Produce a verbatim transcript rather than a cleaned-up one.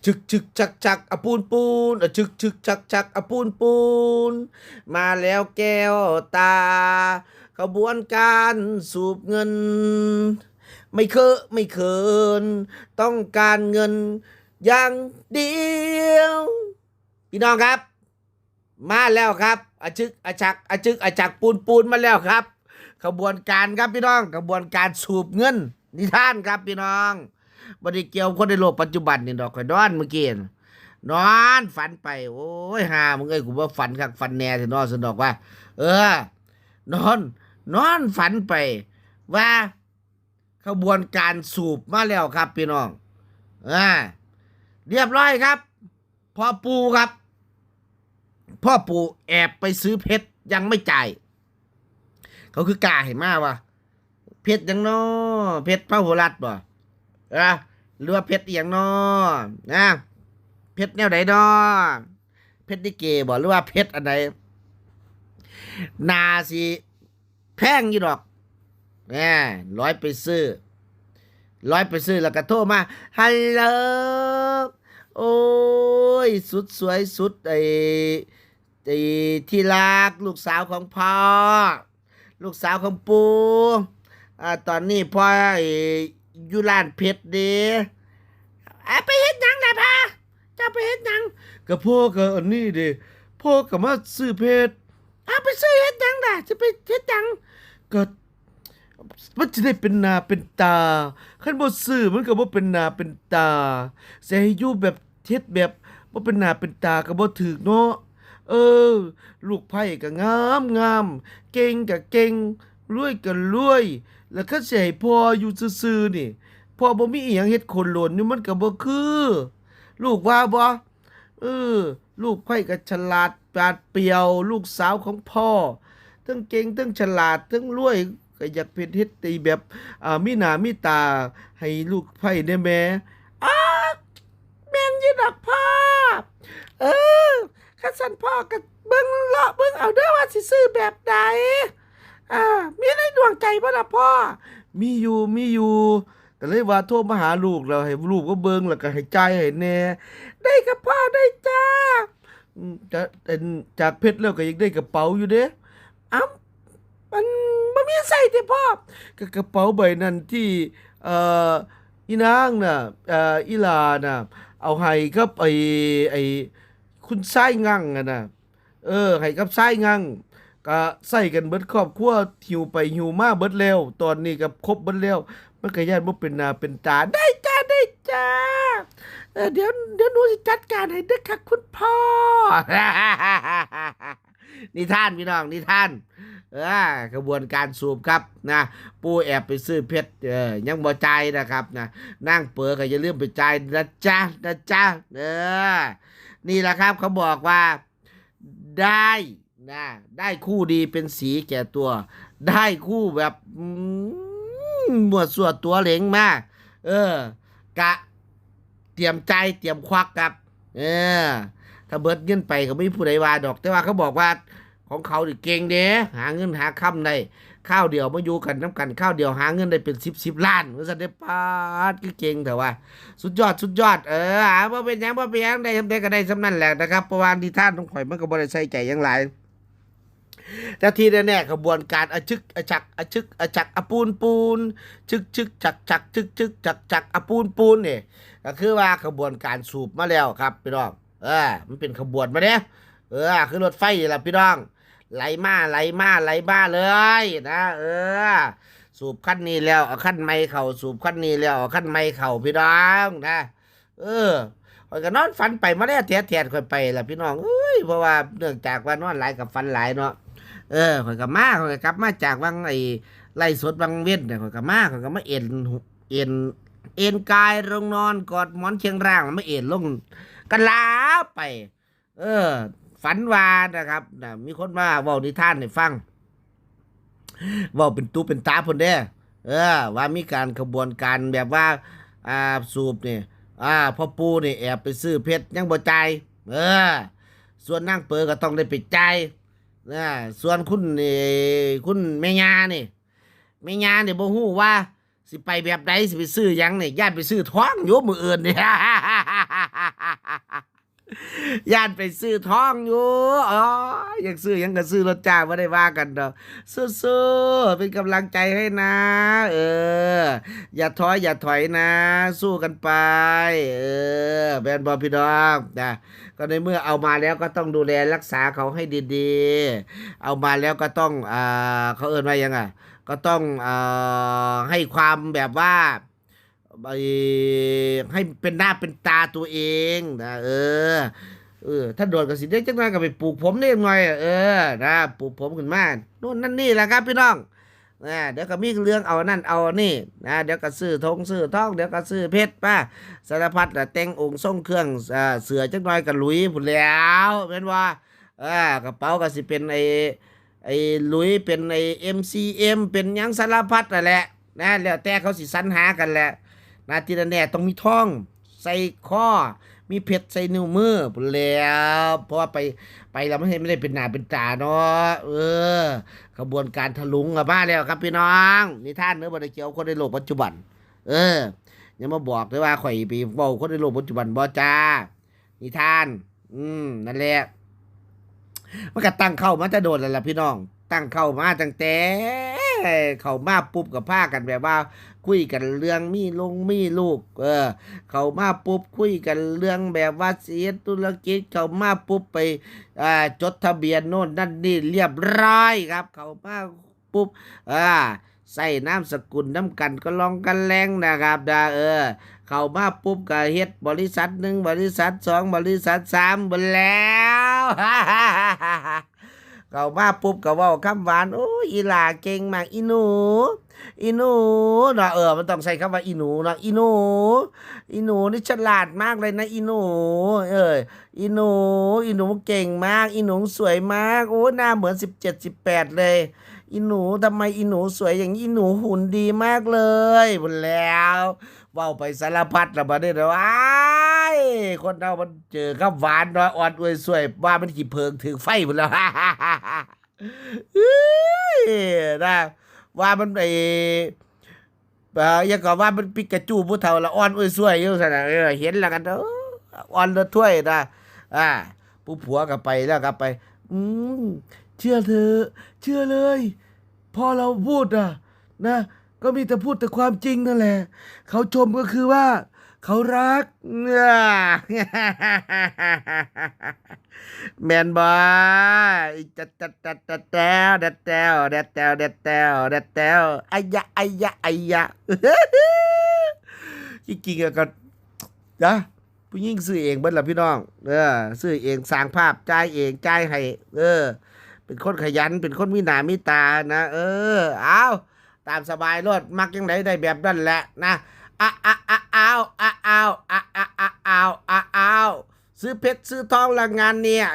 ชึกชึกชักชักอะปูนปูนอะชึกชึกชักชักอะปูนปูน มาแล้วแก้วตา ขบวนการสูบเงิน ไม่เคอะไม่เขิน ต้องการเงินอย่างเดียว พี่น้องครับ มาแล้วครับอะชึกอะชักอะชึกอะชักปูนปูนมาแล้วครับ ขบวนการครับพี่น้อง ขบวนการสูบเงิน นิทานครับพี่น้อง บ่ได้เกี่ยวคนในโลกปัจจุบันนี่ดอก ข่อยนอนเมื่อกี้น่ะ นอนฝันไป โอ้ย ห่ามึงเอ้ย กูว่าฝันคักฝันแน่แท้เนาะ ซั่นดอกว่า เออ นอน นอนฝันไป ว่า ขบวนการสูบมาแล้วครับพี่น้อง อ่า เรียบร้อยครับ พ่อปู่ครับ พ่อปู่แอบไปซื้อเพชรยังไม่จ่าย เขาคือกาให้มาว่า เพชรหยังน้อ เพชรพระหัวรัตน์บ่ เออ หรือว่าเพชรอีหยังน้อ นะ เพชรแนวใดน้อ เพชรลิเกบ่ หรือว่าเพชรอันใด น่าสิแพงอยู่ดอก แหม ร้อยไปซื้อ ร้อยไปซื้อแล้วก็โทรมา ฮัลโหล โอ้ย สุดสวยสุดไอ้ ไอ้ที่รัก ลูกสาวของพ่อ ลูกสาวของปู่ อ่า ตอนนี้พ่อ ไอ้ อยู่ร้านเพชรเด้ อ่ะ ไปเฮ็ดหยังล่ะพ่อ เจ้าไปเฮ็ดหยัง ก็พ่อก็อันนี้เด้ พ่อก็มาซื้อเพชร อ่ะ ไปซื้อเฮ็ดหยังล่ะ สิไปเฮ็ดหยัง ก็ มันสิได้เป็นหน้าเป็นตา คันบ่ซื้อมันก็บ่เป็นหน้าเป็นตา สิให้อยู่แบบเฮ็ดแบบบ่เป็นหน้าเป็นตาก็บ่ถูกเนาะ เออ ลูกไผ่ก็งามงาม เก่งก็เก่ง รวยก็รวย แล้วคันสิให้พ่ออยู่ซื่อๆนี่ พ่อบ่มีอิหยังเฮ็ดโคลนอยู่มันก็บ่คือ ลูกว่าบ่ เออ ลูกไผ่ก็ฉลาดปราดเปรียว ลูกสาวของพ่อ ทั้งเก่ง ทั้งฉลาด ทั้งรวย ก็อยากเป็นเฮ็ดได้แบบ อ่า มีหน้ามีตา ให้ลูกไผ่ได้แหม อ้า แม่นอยู่ดอกพ่อ เออ คันซั่นพ่อก็เบิ่งเลาะเบิ่งเอาเด้อว่าสิซื้อแบบใด อ่า มีในดวงใจบ่ล่ะพ่อ มีอยู่ มีอยู่ ก็เลยว่าโทรมาหาลูกแล้ว ให้ลูกมาเบิ่ง แล้วก็ให้จ่ายให้แหน่ ได้ครับพ่อ ได้จ้า อืม จะ อัน จากเพชรแล้วก็ยังได้กระเป๋าอยู่เด้ เอ้า มันบ่มีใส่ติพ่อ ก็กระเป๋าใบนั้นที่ เอ่อ อีนางน่ะ เอ่อ อีหล่าน่ะ เอาให้กับไอ้ ไอ้ คุณชายงั่งอะน่ะ เออ ให้กับชายงั่ง ก็ใช้กันเบิดครอบครัว หิ้วไปหิ้วมาเบิดแล้ว ตอนนี้ก็ครบเบิดแล้ว มันก็ย้านบ่เป็นหน้าเป็นตา ได้จ้า ได้จ้า เออ เดี๋ยว เดี๋ยวหนูสิจัดการให้เด้อค่ะคุณพ่อ นิทานพี่น้อง นิทาน เออ ขบวนการสูบครับนะ ปู่แอบไปซื้อเพชร เออ ยังบ่จ่ายนะครับนะ นางเป๋อก็อย่าลืมไปจ่ายนะจ๊ะ นะจ๊ะ เออ นี่แหละครับ เขาบอกว่า ได้นะ ได้คู่ดีเป็นสีแก่ตัว ได้คู่แบบ อืม มั่วซั่วตั๋วเหล็งมา เออ กะ เตรียมจ่ายเตรียมควักครับ เออ ถ้าเบิดเงินไปก็บ่มีผู้ใดว่าดอก แต่ว่าเขาบอกว่าของเขานี่เก่งเด้ หาเงินหาคำได้ คราวเดียวมาอยู่กันนำกัน คราวเดียวหาเงินได้เป็นสิบ สิบล้าน ว่าซั่นเด้ ป๊าด คือเก่งแท้วะ สุดยอด สุดยอด เออ อ่า บ่เป็นหยัง บ่เป็นหยัง ได้ส่ำใดก็ได้ส่ำนั้นแหละนะครับ เพราะว่านิทานของข่อยมันก็บ่ได้ใส่ใจหยังหลาย แต่ที่แน่ๆ ขบวนการอะชึกอะชัก อะชึกอะชัก อะปูนปูน ชึกชึกชักชัก ชึกชึกชักชัก อะปูนปูนนี่ ก็คือว่าขบวนการสูบมาแล้วครับพี่น้อง เออ มันเป็นขบวนมาเด้ เออ คือรถไฟนี่ล่ะพี่น้อง ไหลมา ไหลมา ไหลมาเลยนะ เออ สูบคันนี้แล้ว เอาคันใหม่เข้า สูบคันนี้แล้ว เอาคันใหม่เข้าพี่น้องนะ เออ ข่อยก็นอนฝันไปมาแล้ว แถดๆ ข่อยไปล่ะพี่น้องเอ้ย เพราะว่าเนื่องจากว่านอนหลายกับฝันหลายเนาะ เออ ข่อยก็มา ข่อยก็กลับมาจากวังไอ้ไลฟ์สดวังเว็นเนี่ย ข่อยก็มา ข่อยก็มาเอน เอน เอนกายลงนอนกอดหมอนเชียงร่าง มาเอนลง ก็หลับไป เออ ฝันว่านะครับ นะ มีคนมาเว้านิทานให้ฟัง เว้าเป็นตุเป็นตาพุ้นเด้ เออ ว่ามีการขบวนการแบบว่า อ่า สูบนี่ อ่า พ่อปู่นี่แอบไปซื้อเพชรยังบ่จ่าย เออ ส่วนนางเป๋อก็ต้องได้ไปจ่าย นะ ส่วนคุณนี่ คุณแม่ย่านี่ แม่ย่านี่บ่ฮู้ว่าสิไปแบบใด สิไปซื้อหยังนี่ ย้านไปซื้อทองอยู่มื้ออื่นนี่ ย่านไปซื้อทองอยู่ อ๋อ อยากซื้อหยังก็ซื้อโลดจ้า บ่ได้ว่ากันดอก สู้ๆ เป็นกำลังใจให้นะ เออ อย่าท้ออย่าถอยนะ สู้กันไป เออ แม่นบ่พี่น้อง นะ ก็ในเมื่อเอามาแล้วก็ต้องดูแลรักษาเขาให้ดีๆ เอามาแล้วก็ต้อง อ่า เขาเอิ้นว่าหยังอะ ก็ต้อง อ่า ให้ความแบบว่า ไอ้ ให้เป็นหน้าเป็นตาตัวเองนะ เออ เออ ถ้าโดนก็สิได้จักหน่อยก็ไปปลูกผมเล็กน้อย เออ นะ ปลูกผมขึ้นมา โน่นนั่นนี่แหละครับพี่น้อง นะ เดี๋ยวก็มีเรื่องเอานั่นเอานี่ นะ เดี๋ยวก็ซื้อทงซื้อทอง เดี๋ยวก็ซื้อเพชรมา สารพัดละ แต่งองค์ทรงเครื่อง อ่า เสื้อจักหน่อยก็หลุยส์พู้นแหล้ว แม่นบ่ เออ กระเป๋าก็สิเป็นไอ้ ไอ้หลุยส์ เป็นไอ้ เอ็มซีเอ็ม เป็นหยังสารพัดนั่นแหละ นะ แล้วแต่เขาสิสรรหากันแหละ นะ ที่แน่ๆต้องมีทองใส่คอ มีเพชรใส่นิ้วมือพู้นแหล้ว เพราะว่าไป ไปแล้วมันเห็นไม่ได้เป็นหน้าเป็นตาเนาะ เออ ขบวนการถลุงก็มาแล้วครับพี่น้อง นิทานเด้อ บ่ได้เกี่ยวกับคนในโลกปัจจุบัน เออ อย่ามาบอกเด้อว่าข่อยไปเว้าคนในโลกปัจจุบัน บ่จ้า นิทาน อืม นั่นแหละ มันก็ตั้งเค้ามาแต่โดนแล้วล่ะพี่น้อง ตั้งเค้ามาตั้งแต่ เข้ามาปุ๊บก็พากันแบบว่า คุยกันเรื่องมีลงมีลูก เออ เข้ามาปุ๊บคุยกันเรื่องแบบว่าสิเฮ็ดธุรกิจ เข้ามาปุ๊บไป อ่า จดทะเบียนโน่นนั่นนี่เรียบร้อยครับ เข้ามาปุ๊บ อ่า ใส่นามสกุลนำกันก็ลองกันแรงนะครับนะ เออ เข้ามาปุ๊บก็เฮ็ดบริษัทหนึ่ง บริษัทสอง บริษัทสาม เบิดแล้ว เข้ามาปุ๊บก็เว้าคำหวาน โอ้ย อีหล่าเก่งมาก อีหนู อีหนูเนาะ เออ มันต้องใช้คำว่าอีหนูเนาะ อีหนู อีหนูนี่ฉลาดมากเลยนะ อีหนู เออ อีหนู อีหนูเก่งมาก อีหนูสวยมาก โอ้ หน้าเหมือนสิบเจ็ด สิบแปดเลย อีหนู ทำไมอีหนูสวยอย่างนี้ อีหนูหุ่นดีมากเลย พู้นแหล้ว เว้าไปสารพัดละบัดนี้นะ ว้าย คนเฮามันเจอคำหวานเนาะ อ่อนอวยสวย ว่ามันขี้เผิงถืกไฟพู้นแหล้ว เอ้ย นะ ว่ามันไอ้ เอ่อ ยังก็ว่ามันปิกาจูผู้เฒ่าละ อ่อนอวยสวยอยู่ซั่นน่ะ เออ เห็นแล้วกัน เออ อ่อนละถ้วยนะ อ่า ผู้ผัวก็ไปแล้ว ก็ไป อืม เชื่อเถอะ เชื่อเลย พ่อเราพูดอะ นะ ก็มีแต่พูดแต่ความจริงนั่นแหละ เขาชมก็คือว่า เขารัก เนี่ย แม่นบ่ จัด จัด จัด จัดแต้ว ดัดแต้ว ดัดแต้ว ดัดแต้ว ดัดแต้ว อะยะ อะยะ อะยะ จริงๆอะก็ นะ ผู้หญิงซื้อเองเบิดล่ะพี่น้อง เออ ซื้อเอง สร้างภาพ จ่ายเอง จ่ายให้ เออ เป็นคนขยัน เป็นคนมีหน้ามีตานะ เออ เอา ตามสบายโลด มักจั่งใดได้แบบนั้นแหละนะ อะ อะ อะ อ้าว อะ อ้าว อะ อะ อะ อ้าว อะ อ้าว ซื้อเพชรซื้อทองละงานเนี่ย